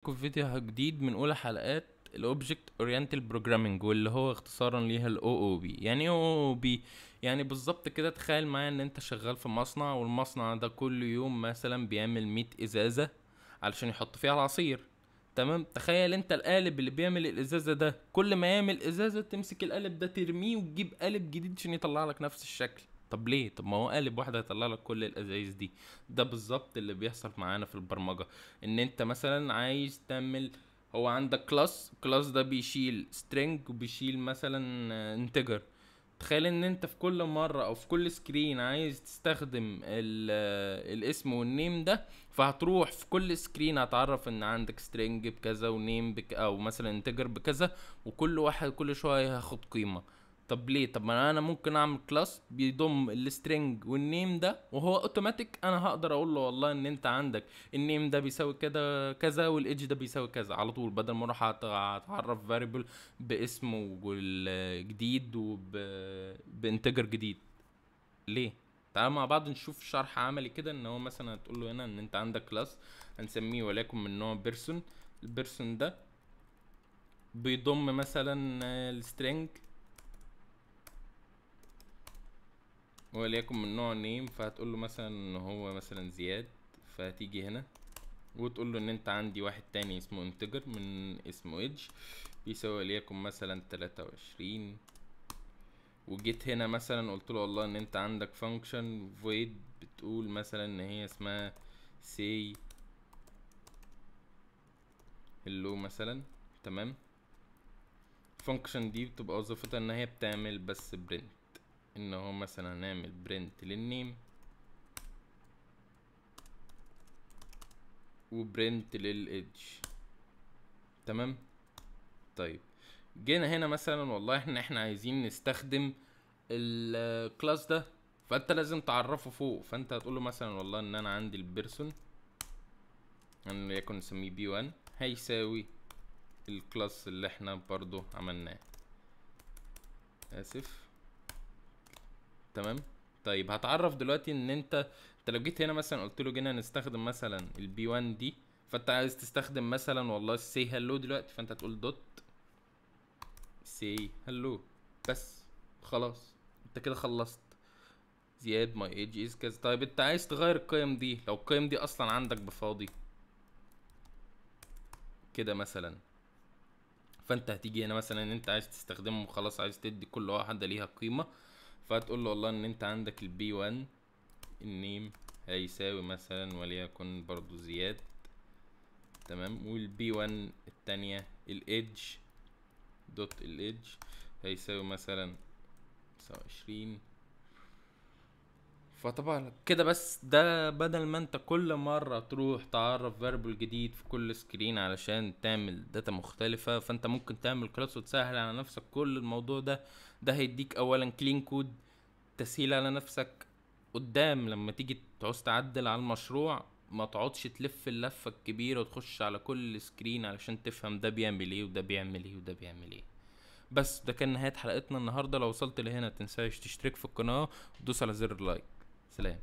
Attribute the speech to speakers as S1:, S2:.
S1: في فيديو جديد من اولى حلقات ال object oriented programming، واللي هو اختصارا ليها ال OOP. يعني ايه OOP؟ يعني بالظبط كده تخيل معايا ان انت شغال في مصنع، والمصنع ده كل يوم مثلا بيعمل 100 ازازة علشان يحط فيها العصير، تمام؟ تخيل انت القالب اللي بيعمل الازازه ده، كل ما يعمل ازازة تمسك القالب ده ترميه وتجيب قالب جديد عشان يطلع لك نفس الشكل. طب ليه؟ طب ما هو قالب واحد هيطلع لك كل الازايز دي. ده بالظبط اللي بيحصل معانا في البرمجة، ان انت مثلا عايز تعمل، هو عندك class، class ده بيشيل string وبيشيل مثلا integer. تخيل ان انت في كل مرة او في كل screen عايز تستخدم الاسم وال name ده، فهتروح في كل screen هتعرف ان عندك string بكذا و name او مثلا integer بكذا، وكل واحد كل شوية هياخد قيمة. طب ليه؟ طب ما انا ممكن اعمل class بيضم ال string وال name ده، وهو اوتوماتيك انا هقدر اقول له والله ان انت عندك ال name ده بيساوي كده كذا والايدج ده بيساوي كذا على طول، بدل ما اروح اتعرف variable باسم والجديد وب integer جديد. ليه؟ تعالوا مع بعض نشوف شرح عملي كده. ان هو مثلا هتقول له هنا ان انت عندك class هنسميه وليكن من نوع person، ال person ده بيضم مثلا ال string وليكن من نوع name، فهتقول له مثلا ان هو مثلا زياد، فهتيجي هنا وتقول له ان انت عندي واحد تاني اسمه integer من اسمه age بيساوي وليكن مثلا 23، وجيت هنا مثلا قلت له والله ان انت عندك function void بتقول مثلا ان هي اسمها say hello مثلا، تمام؟ function دي بتبقى وظيفتها ان هي بتعمل بس print، ان هو مثلا هنعمل print لل name و print لل age، تمام؟ طيب جينا هنا مثلا والله احنا عايزين نستخدم ال class ده، فانت لازم تعرفه فوق، فانت هتقول له مثلا والله ان انا عندي ال person وليكن نسميه P 1 هيساوي ال class اللي احنا برضو عملناه، اسف، تمام؟ طيب هتعرف دلوقتي ان انت لو جيت هنا مثلا قلت له جينا نستخدم مثلا ال P 1 دي، فانت عايز تستخدم مثلا والله say hello دلوقتي، فانت هتقول dot say hello بس، خلاص انت كده خلصت. زياد my age is كذا. طيب انت عايز تغير القيم دي، لو القيم دي اصلا عندك بفاضي كده مثلا، فانت هتيجي هنا مثلا ان انت عايز تستخدمهم وخلاص، عايز تدي كل واحدة ليها قيمة، فتقول له والله ان انت عندك ال P 1 ال name هيساوي مثلا وليكن برضو زياد، تمام؟ وال P 1 التانية ال age dot ال age هيساوي مثلا 29. فطبعا كده بس ده بدل ما انت كل مرة تروح تعرف variable جديد في كل screen علشان تعمل data مختلفة، فانت ممكن تعمل class وتسهل على نفسك كل الموضوع ده. ده هيديك اولا clean code، تسهيل على نفسك قدام لما تيجي تعوز تعدل على المشروع، ما تقعدش تلف اللفة الكبيرة وتخش على كل screen علشان تفهم ده بيعمل ايه وده بيعمل ايه وده بيعمل ايه. بس ده كان نهاية حلقتنا النهاردة. لو وصلت لهنا متنساش تشترك في القناة وتدوس على زر ال like. سلام.